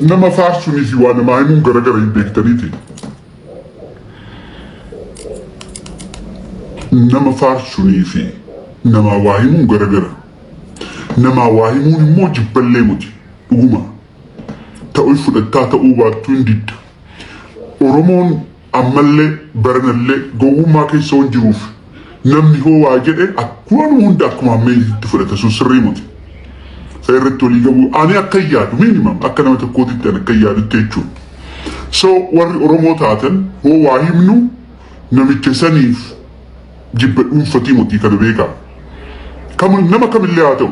Nama faarsuunii fi waa namaa himuun garagara hin beektaniiti. Nama faarsuunii fi namaa waa himuun garagara. Namaa waa himuun immoo jibballee miti. Dhuguma. Ta'uu fudhattaa ta'uu baattuu hin didda. Oromoon ammallee baranallee gowwummaa keessa waan jiruuf namni hoo waa jedhe akkuma hunda akkuma hammeenyitti fudhata sun sirrii miti. Isa irratti walii gabu ani akka yaadu minimum akka nama tokkootitti ani akka yaadutti jechuudha. So warri Oromoo taatan hoo waa himnu namicha saniif jibba dhuunfatii miti kana beekaa. Kam nama kamillee haa ta'u.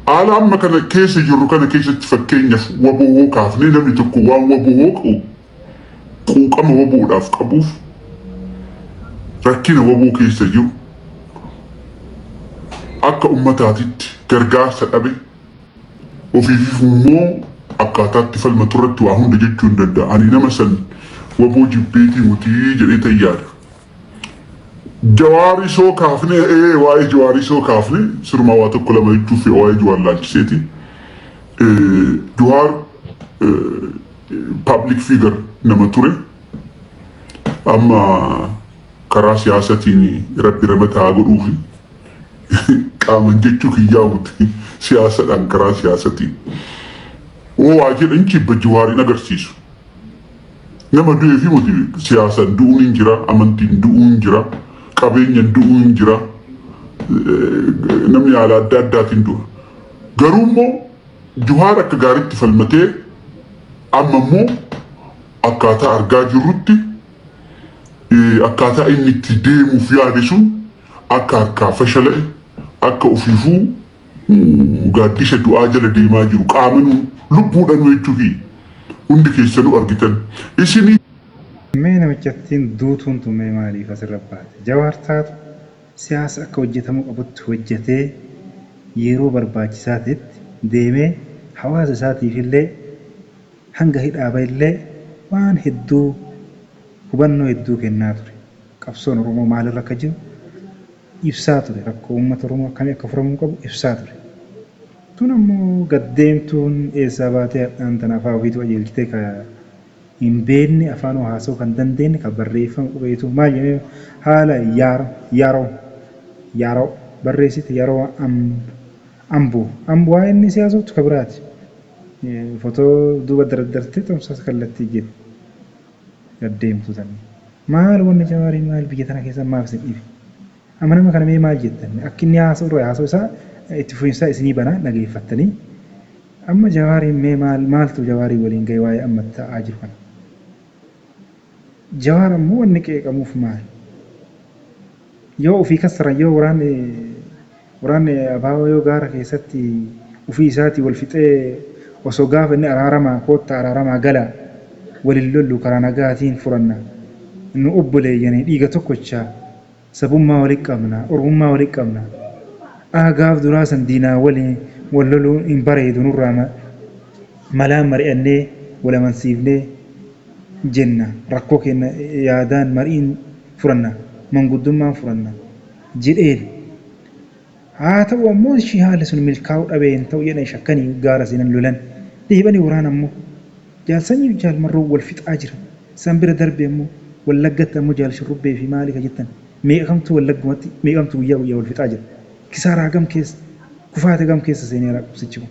Haala amma kana keessa jirru kana keessatti fakkeenyaaf waboo hoo kaafnee namni tokko waan waboo hoo quuqama waboodhaaf qabuuf rakkina waboo keessa jiru akka ummataatitti gargaarsa dhabe ofiif immoo akkaataatti falmatu irratti waa hunda jechuu hin danda'a. Ani nama san waboo jibbeetii mutii jedhee tayyaadha. Jawaarii soo kaafne ee waa'ee jawaarii soo kaafne sirumaa waa tokko lama jechuuf waa'ee jawaar laalchiseeti. Jawaar public figure nama ture. Amma karaa siyaasatiin rabbi ramataa godhuufi qaaman jechuu kiyyaa miti siyaasadhaan karaa siyaasatiin. Oo waa jedhan jibba jawaariin agarsiisu. Nama du'ee fi miti siyaasaan du'uun hin jira, amantiin du'uun hin jira, qabeenyaan du'uun hin jira, namni haala adda addaatiin du'a. Garuu immoo Jawaar akka gaariitti falmatee amma immoo akkaataa argaa jirrutti akkaataa inni itti deemuuf yaade sun akka harkaa fashala'e akka ofiifuu gaaddisa du'aa jala deemaa jiru qaamanuu lubbuudhanuu jechuufi hundi keessanuu argitan isinii. Mee namichattiin duutuun tun mee maaliif asirra baate? Jawaar taatu siyaasa akka hojjetamuu qabutti hojjetee yeroo barbaachisaa ta'etti deemee hawaasa isaatiifillee hanga hidhaa ba'ellee waan hedduu hubannoo hedduu kennaa ture. Qabsoon Oromoo maalirra akka jiru ibsaa ture. Rakkoo uummata Oromoo akkamii akka furamuu qabu ibsaa ture. Tun ammoo gaddeemtuun eessaa baatee hadhaan tana afaan ofiitu qajeelchitee ka hin beekne afaan haasa'uu kan dandeenye kan barreeffama qubeetu maal jedhamee haala yaaro yaroo yaroo barreessite yeroo amboo amboo waa inni siyaasoftu ka biraati. Fotoo duuba dardartee tamsaasa kallattii jedhu gaddeemtu tan. Maal wanni jawaarii maal biyya tana keessa maaf isin dhibe? Amma nama kana mee maal jettan? Akki inni haasa'u irraa haasa'u isaa itti fufiinsaa isinii banaa dhageeffattanii. Amma jawaariin mee maal maaltu jawaarii waliin ga'e waa'ee amma ta'aa jiru kana? Jawaar ammoo wanni qeeqamuuf maal? Yoo ofii kassaran yoo waraanni waraanni abaaboo yoo gaara keessatti ofii isaatii wal fixee osoo gaafa inni araaramaa koottaa araaramaa galaa walin lollu karaa nagaatiin furanna nu obboleeyyanii dhiiga tokkochaa sabummaa walitti qabna ormummaa walitti qabna aa gaaf duraa san diinaa waliin wal loluun hin bareedu nurraa malaan mari'annee wal amansiifnee jenna rakkoo keenya yaadaan mariin furanna manguddummaan furanna jedheen. Haa ta'u ammoo ishii haalli sun milkaa'uu dhabee hin ta'u jedhan shakkanii gaara seenan lolan. Deebi'anii waraana ammoo jaal sanyiif jaal marroo wal fixaa jiran. San bira darbe ammoo wallaggatti ammoo jaal shurrubbee fi maali ka jettan meeqamtu wallaggumatti meeqamtu guyyaa guyyaa wal fixaa jira. Kisaaraa gam keessa kufaate gam keessa seeneera qabsichi kun.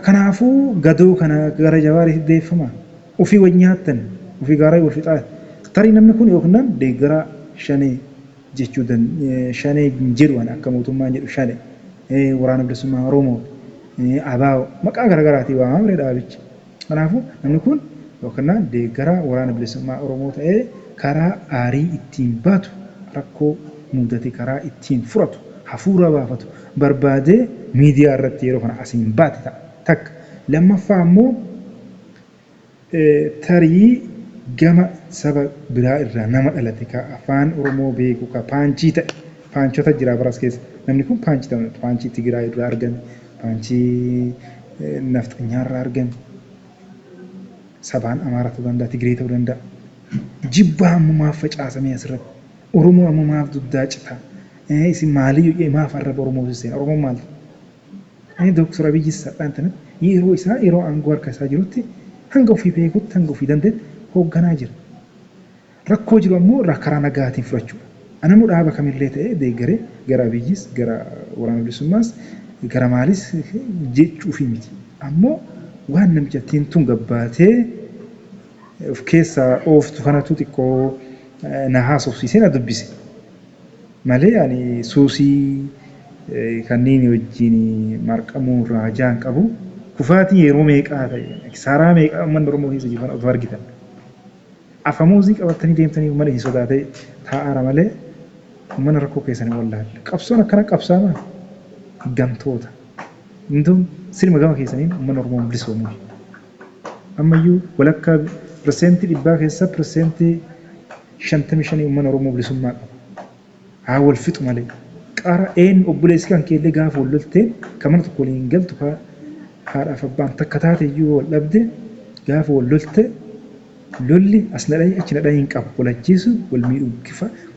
Kanaafuu gadoo kana gara jawaariitti deeffama. Ofii wal nyaattan ofii gaaraa wal fixaa. Tarii namni kun yookiin deeggaraa shanee jechuu shanee hin jedhu ani akka mootummaan jedhu shane waraana bilisummaa Oromoo ABO maqaa garaagaraatiin waamama ture dhaabichi. Kanaafuu namni kun yookiin deeggaraa waraana bilisummaa Oromoo ta'ee karaa aarii ittiin baatu rakkoo mudate karaa ittiin furatu hafuura baafatu barbaadee miidiyaa irratti yeroo kana asiin baate ta'a. Takka lammaffaa ammoo tarii gama saba biraa irraa nama dhalate ka afaan Oromoo beeku ka paanchii ta'e paanchota jira baras keessa namni kun paanchii ta'u paanchii Tigraay irraa argame paanchii nafxanyaa irraa argame sabaan Amaara ta'uu danda'a Tigree ta'uu danda'a. Jibbaa ammoo maaf facaasamee asirratti Oromoo ammoo maaf dugdaa citaa isin maaliyyuu jedhee maaf arraba Oromoo seena Oromoon maal Dooktor Abiyyis hadhaan tanatti Yeroo isaa yeroo aangoo harka isaa jirutti hanga ofii beekutti hanga ofii danda'etti hoogganaa jira. Rakkoo jiru ammoo karaa nagaatiin furachuudha. Anammoo dhaaba kamillee ta'ee deeggaree gara Abiyyis gara waraana bilisummaas gara maalis jechuufii miti. Ammoo waan namichattiin tun gabbaatee of keessaa ooftu kanatu xiqqoo na haasofsiisee na dubbise. Malee ani suusii kanneen wajjin marqamuu irraa hajaa hin qabu. Kufaatii yeroo meeqaa ta'e kisaaraa meeqaa uummanni Oromoo keessa jiru kana otoo argitan. Afamuuzii qabatanii deemtanii uummanni isin sodaatee taa'aara malee uummanni rakkoo keessanii wallaalle. Qabsoon akkana qabsaamaa gantoota. Hunduu silma gama keessaniin uummanni Oromoo bilisoomu. Ammayyuu walakkaa 100% keessa 55% uummanni Oromoo bilisummaa qaba. Haa wal fixu malee. Qara een obboleessi kan keellee gaafa wal lolteen kan mana tokko waliin galtu haadhaaf abbaan takka taate iyyuu wal dhabde gaafa wal lolte lolli as na dhahi achi na dhahi hin qabu. Wal ajjeesu wal miidhuu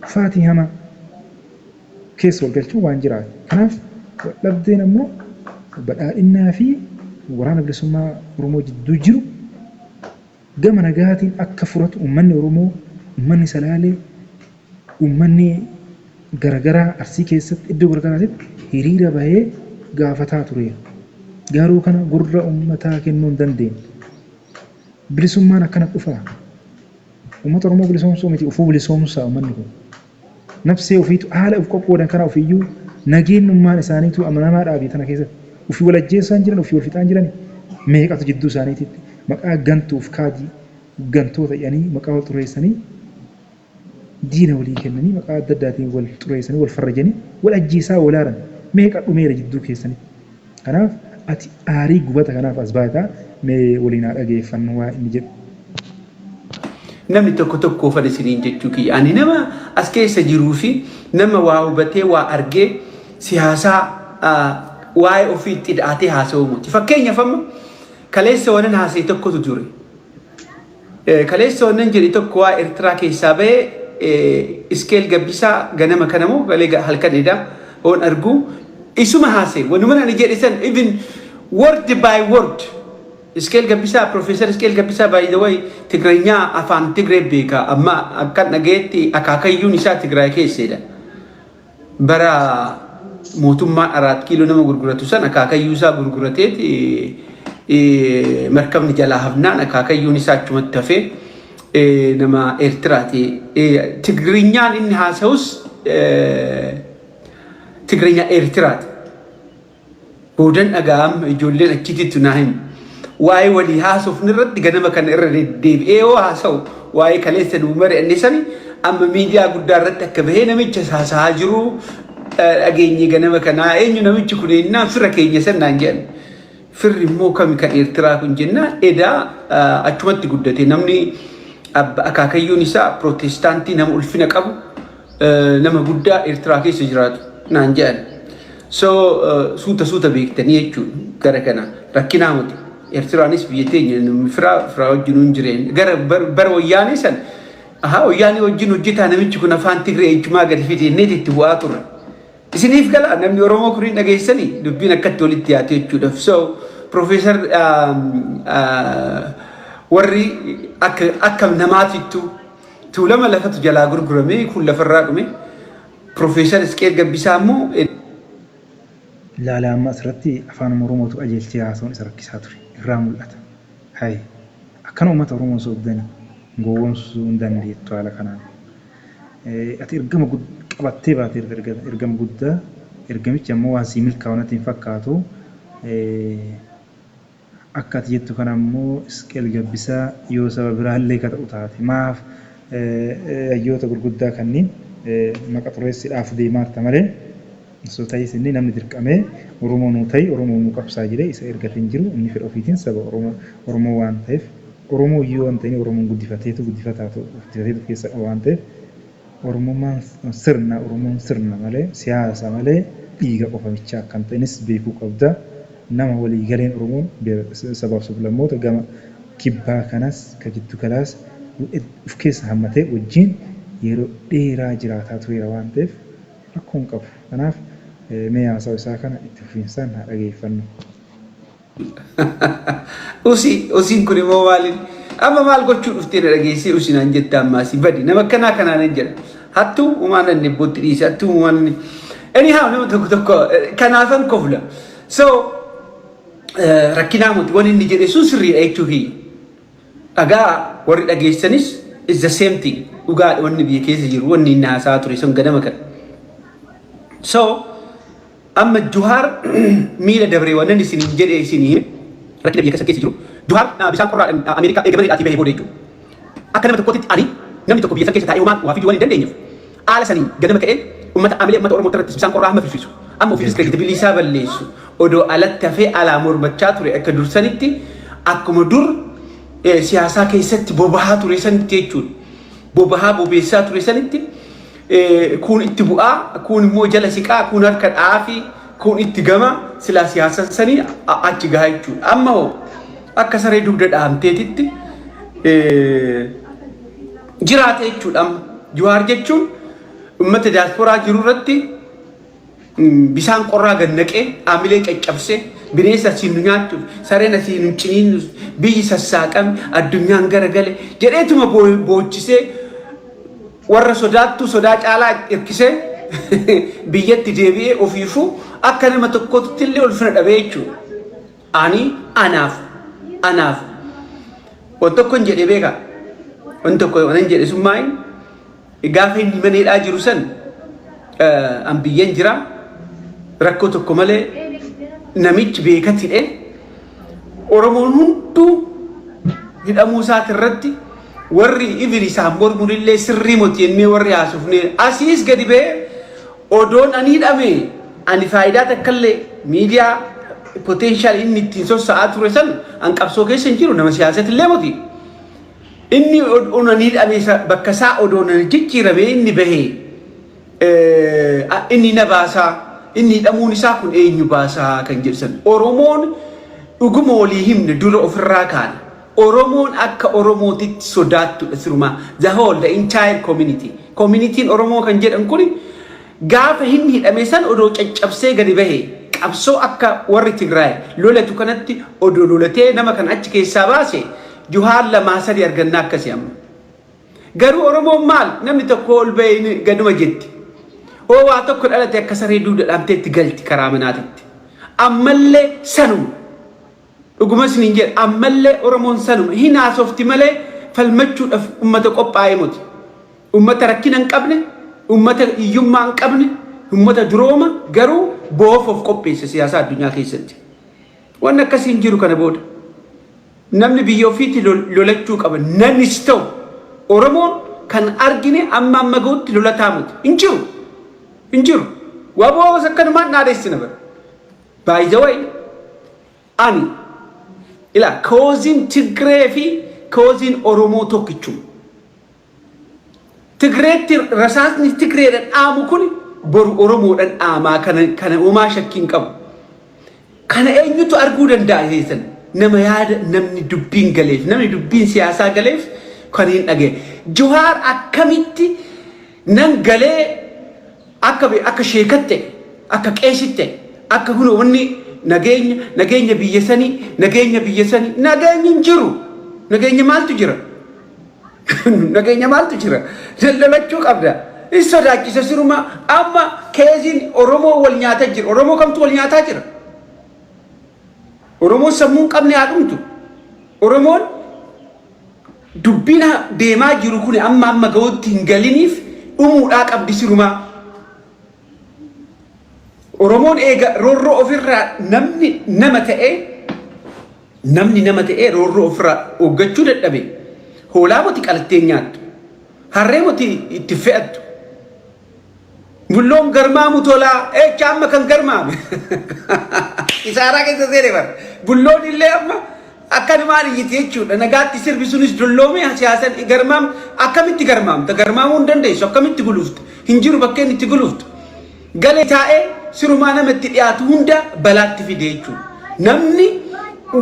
kufaatii hamaa keessa wal galchuun waan jiraatu. Kanaaf wal dhabdeen ammoo badhaadhinnaa fi waraana bilisummaa Oromoo jidduu jiru gama nagaatiin akka furatu uummanni Oromoo, uummanni Salaalee, uummanni garagaraa Arsii keessatti iddoo garagaraatitti hiriira bahee gaafataa tureera. Garuu kana gurra uummataa kennuu hin dandeenye. Bilisummaan akkana dhufaa. Uummata Oromoo bilisoomsuu miti ofuu bilisoomsaa uummanni kun. Nafsee ofiitu haala of qoqqoodan kana ofiiyyuu nageenyummaan isaaniitu amanamaa dhaabe tana keessatti. Ofii wal ajjeessaa jiran, ofii wal fixaan jiran meeqatu jidduu isaaniititti maqaa gantuuf kaadii gantoota jedhanii maqaa wal xureessanii diina walii kennanii maqaa adda addaatiin wal xureessanii wal farrajanii wal ajjeesaa walaaran meeqa dhumeera jidduu keessanitti. Kanaaf ati aarii gubata kanaaf as baataa mee waliin haa dhageeffannu waa inni jedhu. Namni tokko tokko ufan isiniin jechuu kiyya. Ani nama as keessa jiruu fi nama waa hubatee waa argee siyaasaa waa'ee ofii itti hidhaatee haasa'uu miti. Fakkeenyaaf amma kaleessa wannan haasa'e tokkotu ture. Kaleessa wannan jedhe tokko waa Eertiraa keessaa bahee Iskeel Gabbisaa ganama kana moo galee halkan edaa hoon argu isuma haasa'e. Wanuma ani jedhe san even word by word Iskeel Gabbisaa, Profeesar Iskeel Gabbisaa, by the way, Tigireenyaa afaan Tigree beeka. Amma akkan dhagayetti akaakayyuun isaa Tigraay keesseedha. Bara mootummaan Araat Kiiloo nama gurguratu san akaakayyuu isaa gurgurateeti markabni jalaa hafnaan akaakayyuun isaa achumatti hafee nama Eertiraati. Tigirinyaan inni haasa'us Tigirinya Eertiraati. Boodan dhaga'am ijoolleen achitittu naa himu. Waa'ee walii haasofni irratti ganama kana irra deddeebi'ee yoo haasa'u waa'ee kaleessa nuu mari'anne sani amma miidiyaa guddaa irratti akka bahee namicha haasa'aa jiru dhageenye ganama kanaa eenyu namichi kun ennaan fira keenya san naan jedhan. Firri immoo kami kan Eertiraa kun jennaan edaa achumatti guddate namni akaakayyuun isaa pirootestaantii nama ulfina qabu nama guddaa Eertiraa keessa jiraatu naan jedhan. So suuta suuta beektanii jechuudha gara kana rakkinaa miti. Eertiraanis biyya teenya firaa firaa wajjin hin jireen gara bara wayyaanee san ahaa wayyaanee wajjin hojjetaa namichi kun afaan Tigree eechumaa gadi fide inneeti itti bu'aa turre. Isiniif gala namni Oromoo kun hin dhageessanii dubbiin akkatti walitti yaate jechuudhaaf. So Profeesar warri akka namaatittu Tuulama lafatu jalaa gurgurame kun lafarraa dhume. Profeesar Isqeel Gabbisaa immoo Ilaala amma asirratti afaan Oromootu qajeelchee haasa'uun isa rakkisaa ture. Irraa mul'ata. Hayi akkana uummata Oromoo soobdani gowwoomsuu hin dandeettu haala kanaan. Ati ergama qabattee baate ergama guddaa ergamichi ammoo waan sii milkaa'u natti hin fakkaatu. Akka ati jettu kana ammoo Isqeel Gabbisaa yoo saba biraallee ka ta'u taate maaf hayyoota gurguddaa kanniin maqa xureessidhaaf deemaarta malee osoo ta'is inni namni dirqamee Oromoo nuu ta'i Oromoo nuu qabsaa jedhee isa ergate hin jiru inni fedha ofiitiin saba Oromoo Oromoo waan ta'eef Oromoo iyyuu waan ta'in Oromoon guddifateetu guddifataa guddifateetu keessa qaba waan ta'eef Oromummaan sirna Oromoon sirna malee siyaasa malee dhiiga qofa bichaa akka hin ta'inis beekuu qabda. Nama walii galeen Oromoon sabaaf sablammoota gama kibbaa kanas ka jiddu galaas of keessa hammatee wajjin yeroo dheeraa jiraataa tureera waan ta'eef rakkoo hin qabu. Kanaaf mee haasawa isaa kana itti fufiinsaan haa dhageeffannu. Usi usiin kun immoo maaliin amma maal gochuu dhuftee na dhageessee usi naan jette ammaasii badi nama akkanaa kanaan hin jedha. Hattuu umaan inni bootti dhiise hattuu umaan inni. Anyhow, nama tokko tokko kanaafan kofla. So rakkinaa miti, wanni inni jedhe sun sirriidha jechuu kiyya. Dhagaa warri dhageessanis is the same thing. Dhugaadha wanni biyya keessa jiru, wanni inni haasaa ture sun ganama kana. So amma Juhaar miila dabree wannan isin jedhe isin rakkina biyya keessa jiru. Juhaar bishaan qorraadhaan Ameerikaa eega mana hidhaatii bahee booda jechuudha. Akka nama tokkootti ani namni tokko biyya san keessa taa'ee homaa waa fiduu waan hin dandeenyeef, haala saniin ganama ka'ee uummata amilee uummata Oromoo irratti bishaan qorraa hamma firfisu. Amma ofiifis credibility isaa balleessu. Odoo alatti hafee alaa mormachaa ture akka dursanitti, akkuma dur siyaasaa keessatti bobahaa ture sanitti jechuudha. Bobahaa bobeessaa ture sanitti kun itti bu'aa, kun immoo jala siqaa, kun harka dhaafi, kun itti gama silaa siyaasa sanii achi gahaa jechuudha. Amma hoo akka saree dugda dhaamteetitti jiraate jechuudha amma. Jawaar jechuun uummata diyaasporaa jiru irratti bishaan qorraa gad naqee amilee caccabsee, bineensa asiin nu nyaachuuf, sareen asiin nu ciniinu, biyyi sassaaqame, addunyaan garagale jedheetuma boochisee, warra sodaattuu sodaa caalaa hirkisee biyyatti deebi'ee ofiifuu akka nama tokkootti illee ulfina dhabee jechuudha. Ani anaaf waan tokko hin jedhe beekaa. Waan tokko waan jedhe sun maali? Gaafa inni mana hidhaa jiru san an biyyan jira, rakkoo tokko malee namichi beekatti hidhee Oromoon hunduu hidhamuu isaati irratti warri even isaan mormuun illee sirrii moti jennee warri haasofne asiis gadi ba'ee odoon ani hidhame ani faayidaa takka illee miidiyaa potential inni ittiin sossa'aa ture san an qabsoo keessa hin jiru, nama siyaasatti illee moti. Inni odoon ani hidhame bakka isaa odoon ani jijjiirame inni bahee inni na baasaa, inni hidhamuun isaa kun eenyu baasaa kan jedhu san. Oromoon dhuguma walii himne dura ofirraa kaana. Oromoon akka Oromootitti sodaattudha sirumaa. The whole, the entire community. Communityin Oromoo kan jedhan kun gaafa inni hidhame san odoo caccabsee gadi bahe, qabsoo akka warri Tigraay lolatu kanatti odoo lolatee nama kan achi keessaa baase, Juhaar lamaa sadi argannaa akkasi amma. Garuu Oromoon maal, namni tokko ol bahee gaduma jetti. Hoo waa tokko dhalate akka saree duuda dhaamtee itti galti karaa manaatitti. Ammallee sanuma. Dhuguma isiniin jedha, ammallee Oromoon sanuma hin haasofti malee falmachuudhaaf uummata qophaa'ee miti. Uummata rakkina hin qabne, uummata hiyyummaa hin qabne, uummata durooma garuu boof of qopheesse siyaasa addunyaa keessatti. Wanni akkasii hin jiru kana booda. Namni biyya ofiitti lolachuu qaba. Namnis ta'u Oromoon kan argine amma amma gahutti lolataa miti. Hin jiru. Hin jiru. Waboos akkanumaan dhaadheessina bara. By the way, ani ila causeiin Tigree fi causeiin Oromoo tokkichuma. Tigreetti rasaasni Tigreedhaan dhaamu kun boru Oromoodhaan dhaamaa, kana homaa shakkiin qabu. Kana eenyutu arguu danda'a keessan? Nama yaada namni dubbiin galeef, namni dubbiin siyaasaa galeef kan hin dhagaye. Jawaar akkamitti nan galee akka sheekatte, akka qeesitte, akka kun wanni nageenya nageenya biyya sanii, nageenya biyya sanii, nageenyi hin jiru. Nageenya maaltu jira? Nageenya maaltu jira? Lallabachuu qabda. In sodaachisa siruma amma caseiin Oromoo wal nyaataa jira. Oromoo kamtu wal nyaataa jira? Oromoon sammuu hin qabne haa dhumtu. Oromoon dubbiin deemaa jiru kun amma amma gahuutti hin galiniif dhumuudhaa qabdi sirumaa. Oromoon eega roorroo ofirraa namni nama ta'ee, namni nama ta'ee roorroo ofirraa hooggachuu dadhabe, hoolaa moti qalattee nyaattu, harree moti itti fe'attu. Bulloon garmaamu tolaa eecha amma kan garmaame isaaraa keessa seene bara. Bulloon illee amma akkanumaan iyyiti jechuudha. Nagaatti sirbi sunis dulloome siyaasan garmaam akkamitti garmaamta? Garmaamuu hin dandeessu. Akkamitti gulufta? Hin jiru bakkeen itti guluftu. Galee taa'ee sirumaa nama itti dhiyaatu hunda balaatti fide jechuudha. Namni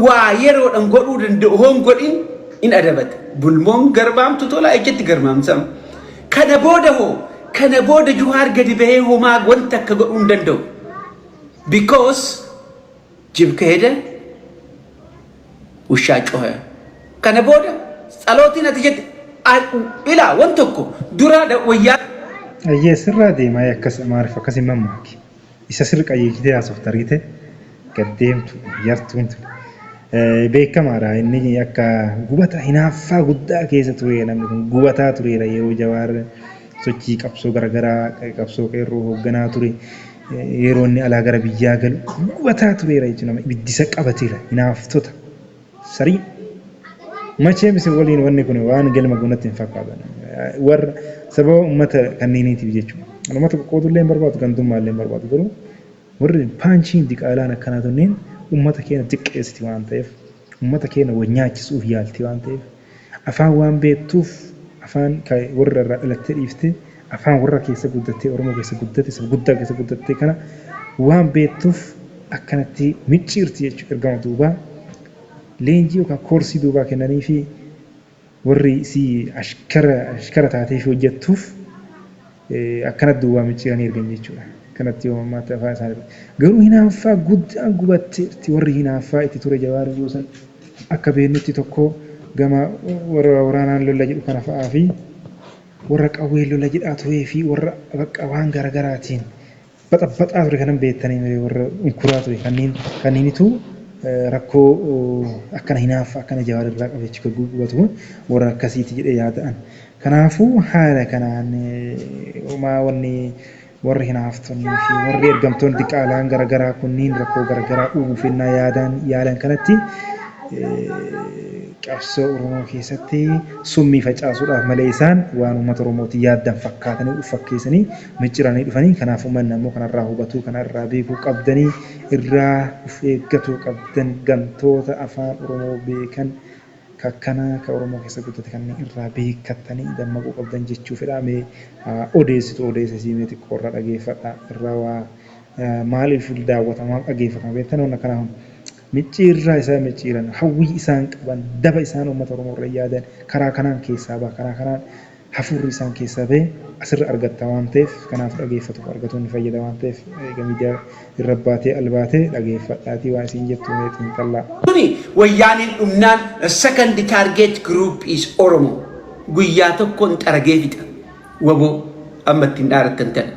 waa yeroodhaan godhuu danda'u hoon godhin in adabata. Bulmoon garmaamtu tolaa ejjatti garmaamsama. Kana booda hoo, kana booda Juhaar gadi bahee homaa wanta akka godhuu hin danda'u. Because ጅብ ከሄደ ውሻ ጮኸ. Kana booda tsalootiin ati jette ilaa wan tokko dura wayyaa Ayyee, sirraa deemaa akkas Amaariff akkas hin mammaaki. Isa sirri qajeelchitee haasofte argite gad deemtu yartuun ture. Beekamaadha, inni akka gubata hinaaffaa guddaa keessa ture. Namni kun gubataa tureera yeroo Jawaar sochii qabsoo garaagaraa, qabsoo qeerroo hoogganaa ture. Yeroo inni alaa gara biyyaa galu gubataa tureera jechuudha. Nama ibiddisa qabateera, hinaaftota sarii. Macheem isin waliin wanni kun waan galma gunatti hin fakkaatan. Warra sababa uummata kanneeniitiif jechuudha. Uummata qoqqoodullee hin barbaadu, gandummaallee hin barbaadu, garuu warri paanchiin diqaalaan akkanaa tunneen uummata keenya xiqqeessiti waan ta'eef, uummata keenya wal nyaachisuuf yaalti waan ta'eef, afaan waan beektuuf, afaan warra irraa dhalattee dhiiftee afaan warra keessa guddattee, Oromoo keessa guddate, saba guddaa keessa guddattee kana waan beektuuf akkanatti micciirti jechuudha. Ergama duubaa leenjii yookaan koorsii duubaa kennanii fi warri isii ashkara taatee fi hojjettuuf akkanatti duubaa micciiranii ergan jechuudha. Kanatti yoo ammaatti afaan isaanii garuu hinaaffaa guddaan gubatteerti. Warri hinaaffaa itti ture Jawaar yoo san akka beeknutti tokko gama warra waraanaan lolla jedhu kana fa'aa fi warra qawwee lola jedhaa turee fi warra bakka waan garaagaraatiin baxabaxaa ture kanan beektanii warra unkuraa ture kanneen kanneenitu rakkoo akkana hinaaffaa akkana Jawaar irraa qabe jechuudha. Gubatu kun warra akkasiiti jedhee yaada'an. Kanaafuu haala kanaan homaa wanni warri hinaaftonnii fi warri ergamtoonni diqaalaan garaagaraa kunniin rakkoo garaagaraa uumuuf innaa yaadan yaalan kanatti qabsoo Oromoo keessatti summii facaasuudhaaf malee isaan waan uummata Oromootiin yaaddan fakkaatanii uf fakkeessanii micciranii dhufanii. Kanaaf uummanni ammoo kanarraa hubatuu, kanarraa beekuu qabdanii, irraa uf eeggatuu qabdan. Gantoota afaan Oromoo beekan kakkanaa ka Oromoo keessa guddate kanneen irraa beekattanii dammaquu qabdan jechuu fedha. Mee odeessitu odeessa isiimee xiqqoo irraa dhageeffadha. Irraa waa maaliif daawwatama, dhageeffatama beektan? Waan akkanaa kun micciirraa isaan micciiran, hawwii isaan qaban, daba isaan uummata Oromoo irra yaadan karaa kanaan keessaa ba'a, karaa kanaan hafuurri isaan keessaa bahe asirra argatta waan ta'eef, kanaaf dhageeffatuuf argatuun ni fayyada waan ta'eef, eega miidiyaa irra baatee albaatee dhageeffadhaatii waan isin jettu mee xiinxallaa. Kuni wayyaaniin dhumnaan second target group is Oromo. Guyyaa tokkoon xaragee fixa. Waboo amma ittiin dhaarattan tana.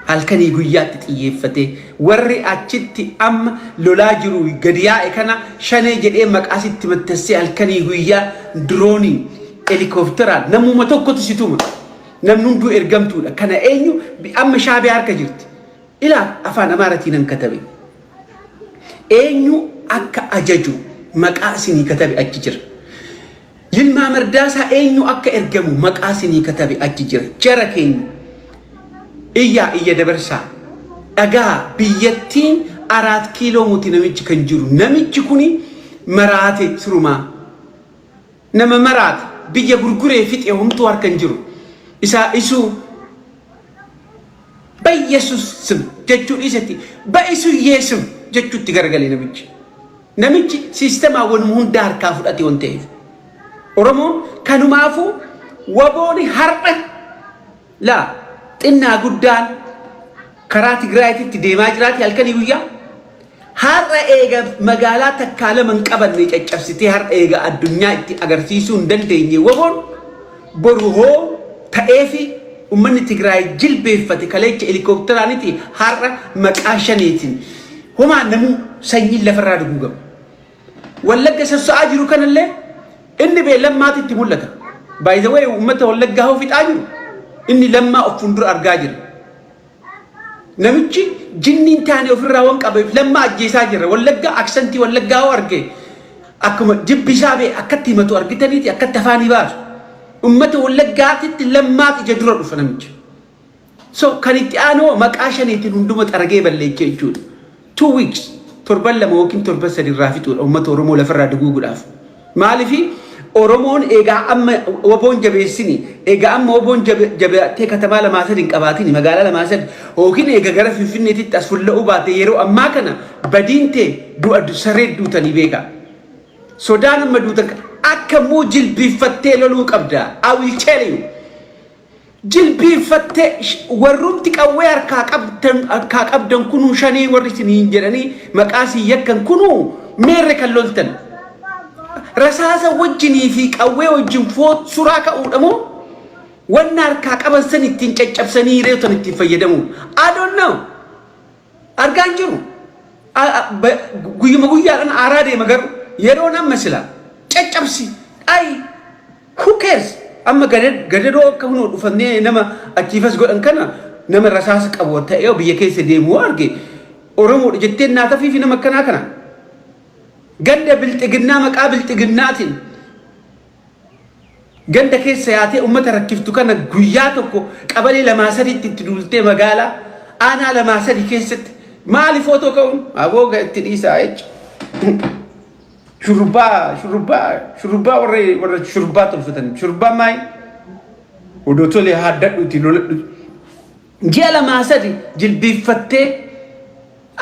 Halkanii guyyaatti xiyyeeffatee warri achitti amma lolaa jiru gadi yaa'e kana shanee jedhee maqaa sitti maxxansee halkanii guyyaa dirooniin, helikoophteraan namuma tokkotu si tuma. Namni hunduu ergamtuudha. Kana eenyu amma Shaabiyaa harka jirti. Ilaa, afaan Amaaratiin han katabe. Eenyu akka ajaju maqaa isinii katabe achi jira. Yilmaa Mardaasaa eenyu akka ergamu maqaa isinii katabe achi jira. Jara keenya iyyaa iyya dabarsaa. Dhagaa, biyyattiin Araat Kiiloo muti namichi kan jiru. Namichi kuni maraate sirumaa. Nama maraate, biyya gurguree fixe, homtuu harka hin jiru. Isaa isuu በኢየሱስ ስም jechuu dhiisetti በኢሱዬ ስም jechuutti garagalee namichi. Namichi siistemaawwan hunda harkaa fudhate waan ta'eef. Oromoon kanumaafuu wabooni har'a laa xinnaa guddaan karaa Tigraayitti deemaa jiraati halkanii guyyaa. Har'a eega magaalaa takkaa lama hin qabanne caccabsitee, har'a eega addunyaa itti agarsiisuu hin dandeenye, waboon boru hoo ta'eefi uummanni Tigraay jilbeeffate kaleecha helikooптeraaniti har'a maqaa shaniitiin homaa namuu sanyiin lafarraa duguugama. Wallagga sasso'aa jiru kanallee inni bee Lammaatu itti mul'ata. By the way, uummata Wallaggaa hoo fixaa jiru inni Lammaa of fuuldura argaa jira. Namichi jinniin taane ofirraa waan qabeef Lammaa ajjeesaa jira. Wallaggaa aksantii Wallaggaa hoo arge akkuma jibbisaa bee akkatti himatu argitaniiti, akkatti afaanii baasu. Uummata Wallaggaatitti Lammaatu ija dura dhufa namichi. So kan itti aanu maqaa shaniitiin hunduma xaragee balleechee jechuudha. 2 weeks, torban 2 yookiin torban 3 irraa fixuudha uummata Oromoo lafarraa duguuguudhaaf. Maaliifi Oromoon egaa amma waboon jabeessini, egaa amma waboon jabeettee katamaa lamaa sadi hin qabaatini, magaalaa lamaa sadi yookiin egaa gara Finfinneetitti as fulla'uu baate, yeroo ammaa kana badiin tee du'a saree duutanii beekaa. Sodaan amma duutan akka immoo jilbiiffattee loluu qabda. I will tell you. Jilbiiffattee warrumti qawwee harkaa qabdan kunuu, shanii warri isiniin jedhanii maqaa isin yakkan kunuu meerre kan loltan. Rasaasa wajjinii fi qawwee wajjin suraa ka'uudha moo wanna harkaa qaban san ittiin caccabsanii hiree tan ittiin fayyadamuudha? I don't know. Argaa hin jiru. Guyyuma guyyaadhaan aaraa deema garuu yeroon amma sila caccabsi ayi who cares, amma gadadoo akka hunoo dhufannee nama achiifas godhan kana nama rasaasa qabu ta'ee biyya keessa deemu arge Oromoodha jetteen naatafii fi nama akkanaa kana ganda bilxiginnaa maqaa bilxiginnaatiin ganda keessa yaatee ummata rakkiftu kana guyyaa tokko qabalee lamaa sadiitti itti duultee magaalaa aanaa lamaa sadi keessatti maali footoo ka'uun aboo itti dhiisaa jechuudha. Shurrubbaa shurrubbaa shurrubbaa warra warra shurrubbaa tolfatan shurrubbaa maayi odoo tolee haaddadhuuti loladhu. Ji'a lamaa sadi jilbiiffattee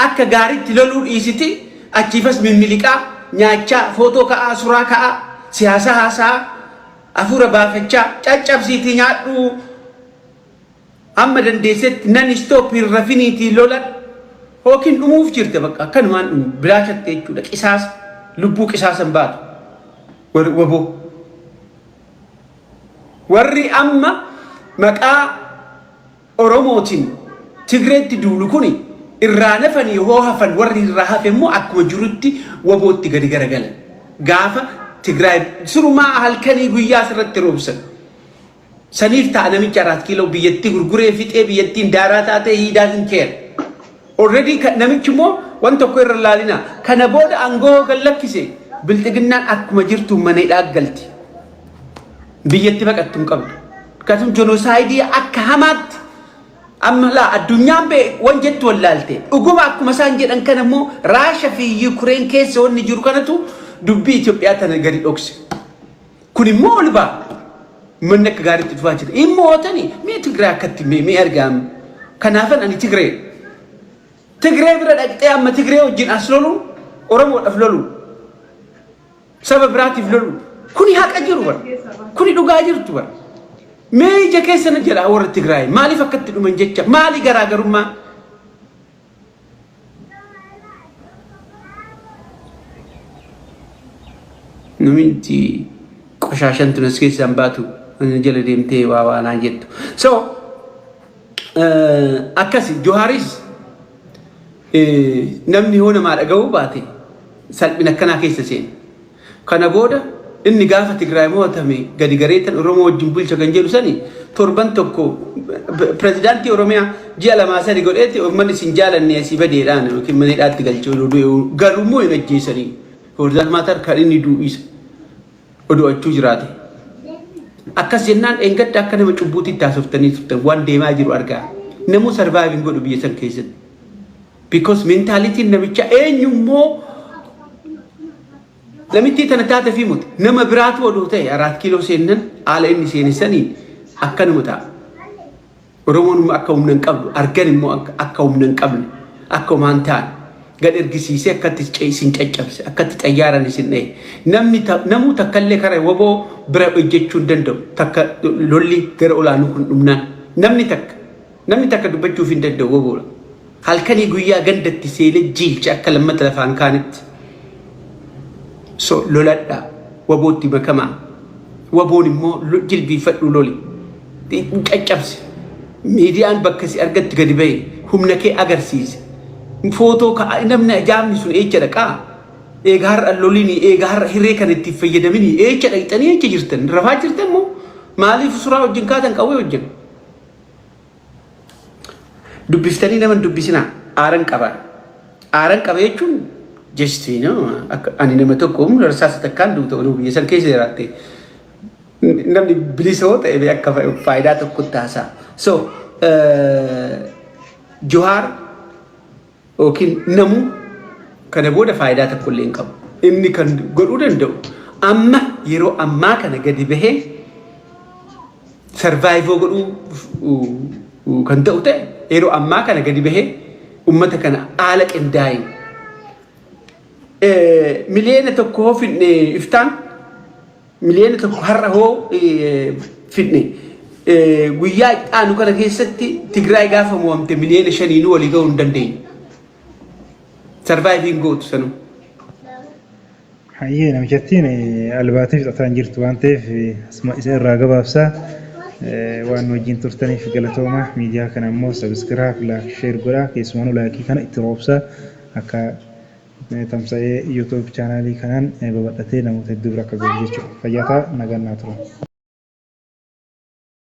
akka gaariitti loluu dhiisiti achiifas mimmiliqaa nyaachaa footoo ka'aa suraa ka'aa siyaasa haasaa hafuura baafachaa caccabsiitii nyaadhu. Amma dandeessetti non stop hin rafiniitii lola yookiin dhumuuf jirte bakka akkanumaan dhumu bilaashatte jechuudha. Qisaasa lubbuu qisaasan baatu warri waboo. Warri amma maqaa Oromootiin Tigreetti duulu kuni irraa nafanii hoo hafan, warri irraa hafe immoo akkuma jirutti wabootti gadi garagalan. Gaafa Tigraay sirumaa halkanii guyyaa sirratti roobsan. Saniif ta'a namicha Araat Kiiloo biyyattii gurguree fixee biyyattiin daaraa taatee he doesn't care. Already namichi immoo waan tokko irra laalina. Kana booda aangoo kan lakkise bilxiginnaan akkuma jirtu mana hidhaa galti. Biyyatti baqattu hin qabdu. Akkasuma genocide akka hamaatti amma laa addunyaan bee wan jettu wallaalte. Dhuguma akkuma isaan jedhan kana immoo Raasha fi Yukureen keessa wanni jiru kanatu dubbii Itoophiyaa tana gadi dhokse. Kun immoo ol ba'a. Manni akka gaariitti dhufaa jira. Immoo hootani mee Tigraay akkatti mee argaam. Kanaafan ani Tigree. Tigree bira dhaqxee amma Tigree wajjin as loluun Oromoodhaaf loluun saba biraatiif loluun kuni haqa jiru bara. Kuni dhugaa jirtu bara. Mee ija keessa na jedha warra Tigraay maaliif akkatti dhuman jecha maali garaagarummaa? Namichi qoshaashan tun as keessaan baatu jala deemtee waa waa naan jettu. So akkasi Johaaris namni yoo namaa dhaga'uu baate salphina akkanaa keessa seena. Kana booda inni gaafa Tigraay mo'atame gadi gareetan Oromoo wajjin bulcha kan jedhu sani torban tokko pirezidaantii Oromiyaa ji'a lamaa sadi godheeti uummanni isin jaalanne asii badeedhaan yookiin mana hidhaatti galchee oduu du'e garuu immoo hin ajjeesanii. For that matter kan inni du'u isa oduu achuu jiraate. Akkas jennaan dheengadda akka nama cubbuutti itti haasoftanii turtan waan deemaa jiru argaa. Namuu survive hin godhu biyya san keessatti. Because mentalityn namicha eenyummoo namittii tana taate fi muti nama biraatu oduu ta'e Araat Kiiloo seennan haala inni seene saniin akkanuma ta'a. Oromoon immoo akka humna hin qabdu argan immoo akka humna hin qabne akka homaan ta'an gad ergisiisee akkatti isin caccabse akkatti xayyaaran isin dha'e namni namuu takkallee kara waboo bira hojjechuu hin danda'u takka lolli gara olaanuu kun dhumnaan namni takka dubbachuuf hin danda'u waboodha. Halkanii guyyaa gandatti seenee jiilcha akka lammata lafaan kaanitti. So loladhaa, wabootti makamaa. Waboon immoo jilbiifadhu loli. Caccabse. Miidiyaan bakka si argatti gadi bahe humna kee agarsiise. Footoo ka'a namni ajaa'ibni sun eecha dhaqaa? Eega har'a lolini, eega har'a hiree kana itti fayyadamini eecha dhaqxanii eecha jirtan? Rafaa jirtan moo? Maaliif suuraa wajjin kaatan qawwee wajjin? Dubbiftanii nama hin dubbisinaa. Aaran qaba. Aaran qaba jechuun just akka ani nama tokko humna rasaasa takkaan duuta oduu biyya san keessa jiraatte. Namni bilisa yoo ta'e akka faayidaa tokkotti haasa'a. So Johaar yookiin namuu kana booda faayidaa tokko illee hin qabu. Inni kan godhuu danda'u amma yeroo ammaa kana gadi bahee survive godhuu kan ta'u ta'e yeroo ammaa kana gadi bahee ummata kana haala qindaa'een 1 million hoo fidne, iftaan 1 million har'a hoo fidne, guyyaa itti aanu kana keessatti Tigraay gaafa mo'amte 5 miliyooniinuu walii gahuu hin dandeenyu. Survive hin gootu sanuu. Hayyee, namichattiin albaatee fixataa hin jirtu waan ta'eef asuma isa irraa gabaabsaa. Waan nu wajjin turtaniif galatooma. Miidiyaa kana immoo subscribe, like, share godhaa. Keessumaa like kana itti roobsaa, akka tamsa'ee YouTube channelii kanaan babal'atee namoota hedduu bira akka gahu jechuudha. Fayyaa ta'a, nagaan naa tura.